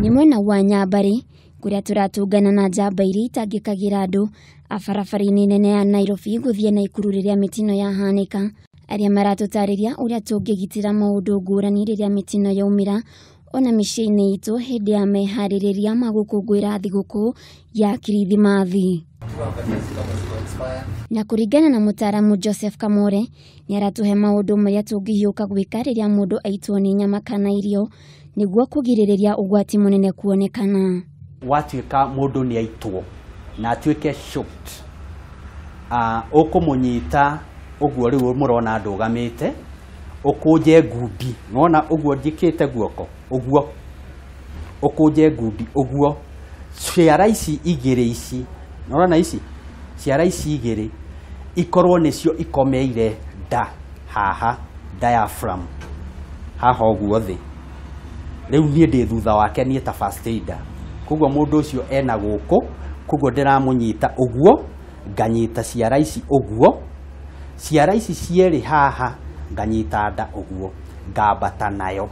Nĩ mwena wa Nyambarĩ kũrĩa tũratũngana na njamba iria itangĩkagĩra andũ a barabara-inĩ nene ya Nairobi gũthiĩ Naikuru rĩrĩa mĩtino yahanĩka, arĩa maratũtarĩria ũrĩa tũngĩgitĩra maũndũ ngũrani rĩrĩa mĩtino yaumĩra ona mĩciĩ-inĩ itũ hĩndĩ ya meharĩrĩria ma gũkũngũĩra thigũkũ ya Kirithimathi. Na kũringana na mũtaaramu Joseph Kamore, nĩ aratũhe maũndũ marĩa tũngĩhiũka gwĩka rĩrĩa mũndũ aitwo nĩ nyama kana irio nĩguo kũgirĩrĩria ũgwati mũnene kuonekana. Watuĩka mũndũ nĩ aitwo na atuĩke shocked, ũkũmũnyita ũguo rĩu mũrona ndũgamĩte, ũkũnje ngundi, nĩwona ũguo njĩkĩte guoko ũguo, ũkũnje ngundi ũguo, ciara ici igĩrĩ ici, nĩwona ici ciara ici igĩrĩ ikorwo nĩcio ikomeire nda haha, diaphragm haha ũguo thĩ. Rĩu niĩ ndĩ thutha wake niĩ ta first aider, koguo mũndũ ũcio ena gũkũ, koguo ndĩramũnyita ũguo, nganyita ciara ici ũguo, ciara ici cierĩ haha nganyita nda ũguo, ngambata nayo.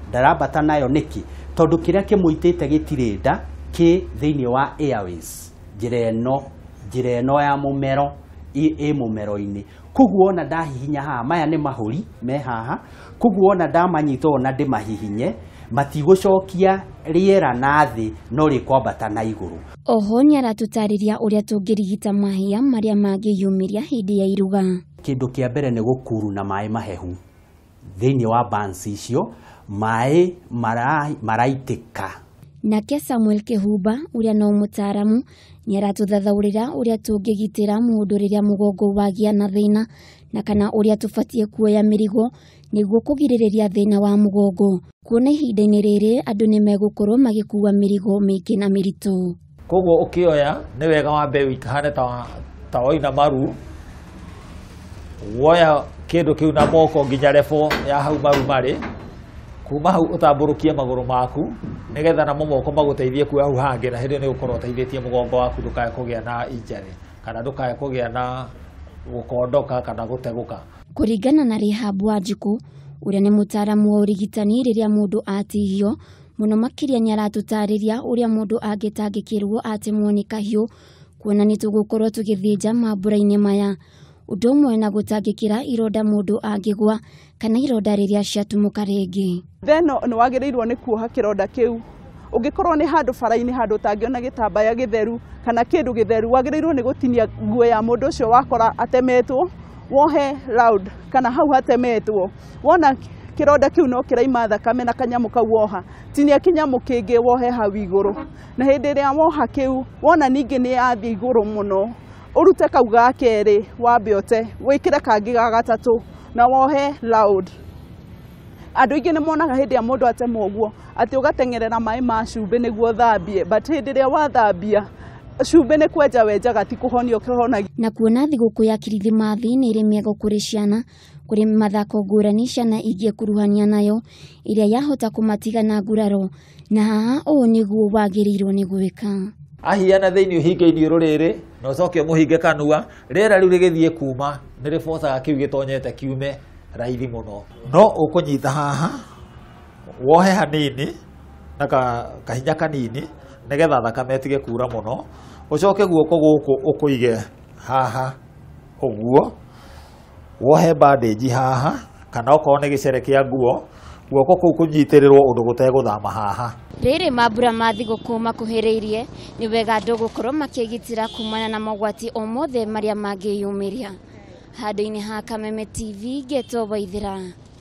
Ndarambata nayo nĩkĩ? Tondũ kĩrĩa kĩmũitĩte gĩtirĩ nda, kĩ thĩinĩ wa airways, njĩra ĩno ya mũmero, ĩ mũmero-inĩ. Koguo ona ndahihinya haha, maya nĩ mahũri me haha, koguo ona ndamanyita ũũ na ndĩmahihinye, matigũcokia rĩera na thĩ no rĩkwambata na igũrũ. Oho nĩ aratũtarĩria ũrĩa tũngĩrigita mahĩa marĩa mangĩyumĩria hĩndĩ ya iruga. Kĩndũ kĩa mbere nĩ gũkuruna maĩ mahehu thĩinĩ wa burns icio, maĩ maraitĩka. Nake Samuel Kĩhumba ũrĩa no mũtaaramu nĩ aratũthathaũrĩra ũrĩa tũngĩgitĩra mũndũ rĩrĩa mũgongo wagĩa na thĩna na kana ũrĩa tũbatiĩ kuoya mĩrigo nĩguo kũgirĩrĩria thĩna wa mũgongo. Kuona ihinda-inĩ rĩrĩ andũ nĩ megũkorwo magĩkua mĩrigo mĩingĩ na mĩritũ. Koguo ũkĩoya nĩ wega wambe ũikahane ta waina maru, woya kĩndũ kĩu na moko nginya level ya hau maru marĩ, kuma hau ũtambũrũkie magũrũ maku nĩgetha namo moko magũteithie kuoya hau hangĩ, na hĩndĩ ĩyo nĩ ũgũkorwo ũteithĩtie mũgongo waku ndũkae kũgĩa na injury kana ndũkae kũgĩa na gũkondoka kana gũtegũka. Kũringana na Rehab Wanjikũ ũrĩa nĩ mũtaaramu wa ũrigitani rĩrĩa mũndũ atihio mũno makĩria nĩ aratũtarĩria ũrĩa mũndũ angĩtangĩkĩrwo atemwo nĩ kahiũ, kuona nĩ tũgũkorwo tũgĩthĩnja mambura-inĩ maya, ũndũ ũmwe na gũtangĩkĩra ironda mũndũ angĩgwa kana ironda rĩrĩa ciatumũka rĩngĩ. Then nĩ wagĩrĩirwo nĩ kuoha kĩronda kĩu. Ũngĩkorwo nĩ handũ bara-inĩ handũ ũtangĩona gĩtambaya gĩtheru kana kĩndũ gĩtheru, wagĩrĩirwo nĩ gũtinia nguo ya mũndũ ũcio wakora atemetwo, wohe round kana hau hatemetwo. Wona kĩronda kĩu no kĩraima thakame na kanyamũ kau woha, tinia kĩnyamũ kĩngĩ wohe hau igũrũ. Na hĩndĩ ĩrĩa woha kĩu, wona ningĩ nĩ yathiĩ igũrũ mũno, ũrute kau ga kerĩ wambe ũte, wĩkĩre kangĩ ga gatatũ na wohe round. Andũ aingĩ nĩ monaga hĩndĩ ĩrĩa mũndũ atemwo ũguo atĩ ũgateng'erera maĩ ma cumbĩ nĩguo ũthambie, but hĩndĩ ĩrĩa wathambia cumbĩ nĩ kwenja wenjaga, ti kũhonia ũkĩhonagia. Na kuona thigũkũ ya Kirithimathi nĩ ĩrĩ mĩago kũrĩ ciana, kũrĩ mathako ngũrani ciana ingĩkuruhania nayo ĩrĩa yahota kũmatiga na nguraro, na haha ũũ nĩguo wagĩrĩirwo nĩ gwĩka. Ahiana thĩinĩ ũhinge iniũrũ rĩrĩ na ũcoke ũmũhinge kanua, rĩera rĩu rĩgĩthiĩ kuma nĩ rĩbocaga kĩu gĩtonyete kiume raithi mũno. No ũkũnyita haha wohe hanini na kahinya kanini nĩgetha thakame ĩtige kura mũno, ũcoke guoko gũkũ ũkũige haha ũguo, wohe bandage haha kana okorwo nĩ gĩcere kĩa nguo, guoko kũu kũnyitĩrĩrwo ũndũ gũtegũthama haha. Rĩrĩ mambura ma thigũkũ makuhĩrĩirie, nĩ wega andũ gũkorwo makĩgitĩra kumana na mogwati o mothe marĩa mangĩyumĩria. Handũ-inĩ ha Kameme TV, ngetwo Waithĩra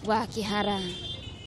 wa Kĩhara.